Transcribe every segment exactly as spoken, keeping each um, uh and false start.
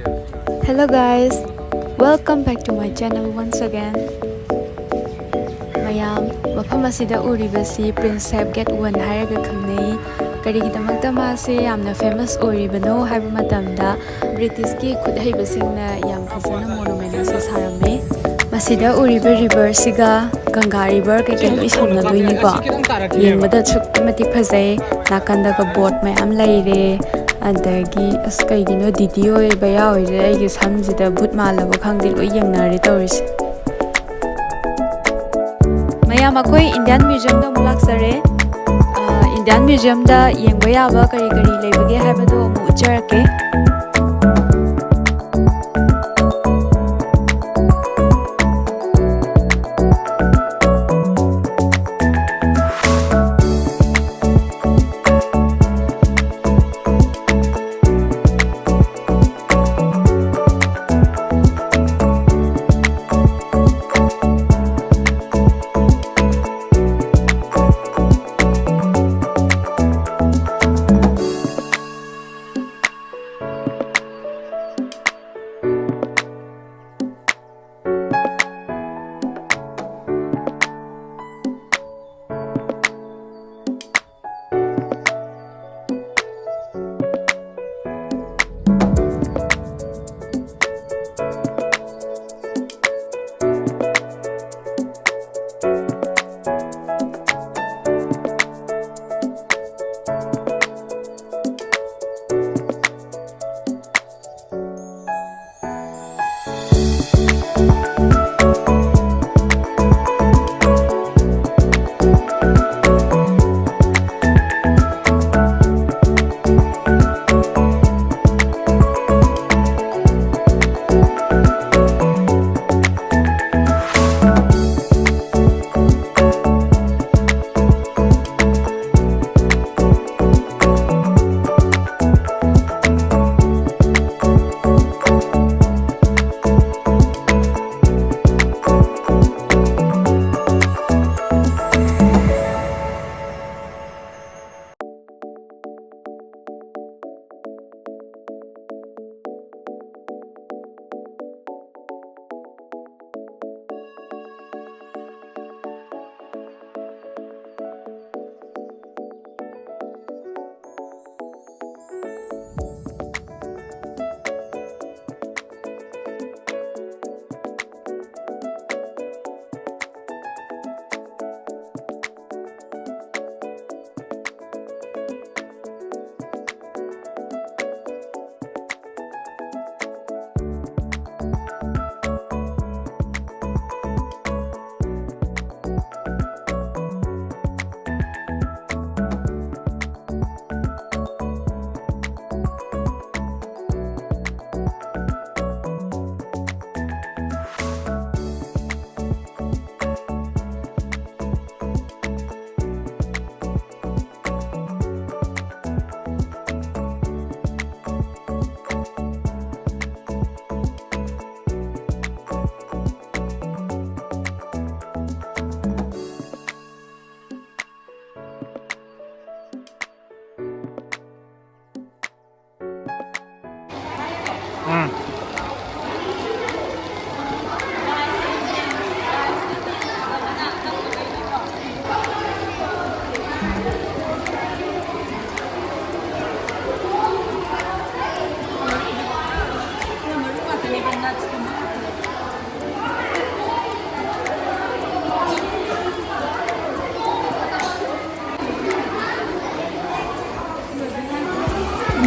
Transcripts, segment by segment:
Hello guys, welcome back to my channel once again. ꯃꯌꯥꯝ, ꯃꯐꯝ ꯑꯁꯤꯗ ꯎꯔꯤꯕꯁꯤ Prinsep Gate One ꯍꯥꯏꯔꯒ ꯈꯪꯅꯩ꯫ ꯀꯔꯤꯒꯤꯗꯃꯛꯇ ꯃꯥꯁꯦ ꯌꯥꯝꯅ famous ꯑꯣꯏꯔꯤꯕꯅꯣ ꯍꯥꯏꯕ ꯃꯇꯝꯗ, ꯕ꯭ꯔꯤꯇꯤꯁꯀꯤ ꯈꯨꯠ ꯍꯩꯕꯁꯤꯡꯅ ꯌꯥꯝ ꯐꯖꯅ monument ꯑꯁꯤ ꯁꯥꯔꯝꯃꯤ꯫ ꯃꯁꯤꯗ ꯎꯔꯤꯕ river ꯁꯤꯒ ꯒꯪꯒꯥ river ꯀꯩꯀꯩ ꯂꯣꯏ ꯁꯝꯅꯗꯣꯏꯅꯤꯀꯣ꯫ ꯌꯦꯡꯕꯗ ꯑꯁꯨꯛꯀꯤ ꯃꯇꯤꯛ ꯐꯖꯩ꯫ ꯅꯥꯀꯟꯗꯒ boat ꯃꯌꯥꯝ ꯂꯩꯔꯦ꯫ ꯑꯗꯒꯤ ꯑꯁ, ꯀꯩꯒꯤꯅꯣ ꯗꯤꯗꯤ ꯑꯣꯏꯕ ꯌꯥꯎꯔꯤꯁꯦ꯫ ꯑꯩꯒꯤ ꯁꯝꯁꯤꯗ ꯚꯨꯠ ꯃꯥꯜꯂꯕ ꯈꯪꯗꯦ, ꯂꯣꯏ ꯌꯦꯡꯅꯔꯦ ꯇꯧꯔꯤꯁꯦ꯫ ꯃꯌꯥꯝ, ꯑꯩꯈꯣꯏ Indian Museum ꯗ ꯑꯃꯨꯛ ꯂꯥꯛꯆꯔꯦ꯫ ꯑ, Indian Museum ꯗ ꯌꯦꯡꯕ ꯌꯥꯕ ꯀꯔꯤ ꯀꯔꯤ ꯂꯩꯕꯒꯦ ꯍꯥꯏꯕꯗꯣ ꯑꯃꯨꯛ ꯎꯠꯆꯔꯛꯀꯦ꯫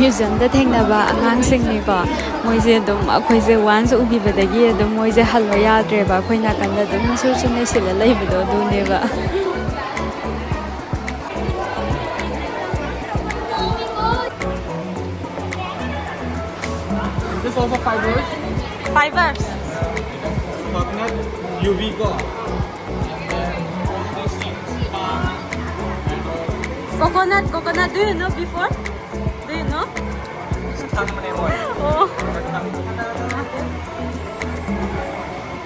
ꯃ꯭ꯌꯨꯖꯤꯌꯝꯗ ꯊꯦꯡꯅꯕ ꯑꯉꯥꯡꯁꯤꯡꯅꯤꯀꯣ꯫ ꯃꯣꯏꯁꯦ ꯑꯗꯨꯝ ꯑꯩꯈꯣꯏꯁꯦ ꯋꯥꯟꯁ ꯎꯕꯤꯕꯗꯒꯤ ꯑꯗꯨꯝ ꯃꯣꯏꯁꯦ ꯍꯜꯂꯣ ꯌꯥꯗ꯭ꯔꯦꯕ, ꯑꯩꯈꯣꯏ ꯅꯥꯀꯟꯗ ꯑꯗꯨꯝ ꯁꯨꯔ ꯁꯨꯔ ꯅꯩꯁꯤꯜꯂ ꯂꯩꯕꯗꯣ ꯑꯗꯨꯅꯦꯕ꯫ This also fibers. Fibers. Coconut, U V ko. Coconut, coconut. Do you know before? Do you know? Oh.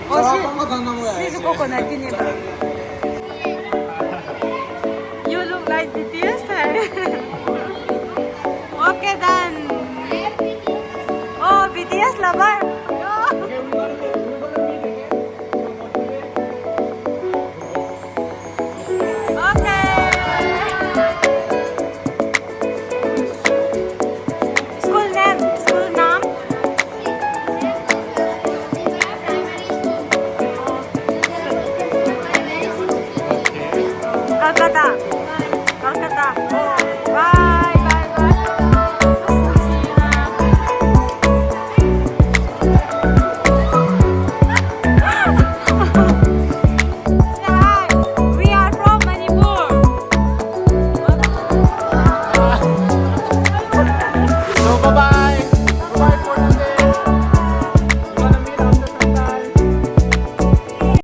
Oh, she, she's a coconut, you never. You look like B T S, eh? Okay, done. Oh, B T S lover.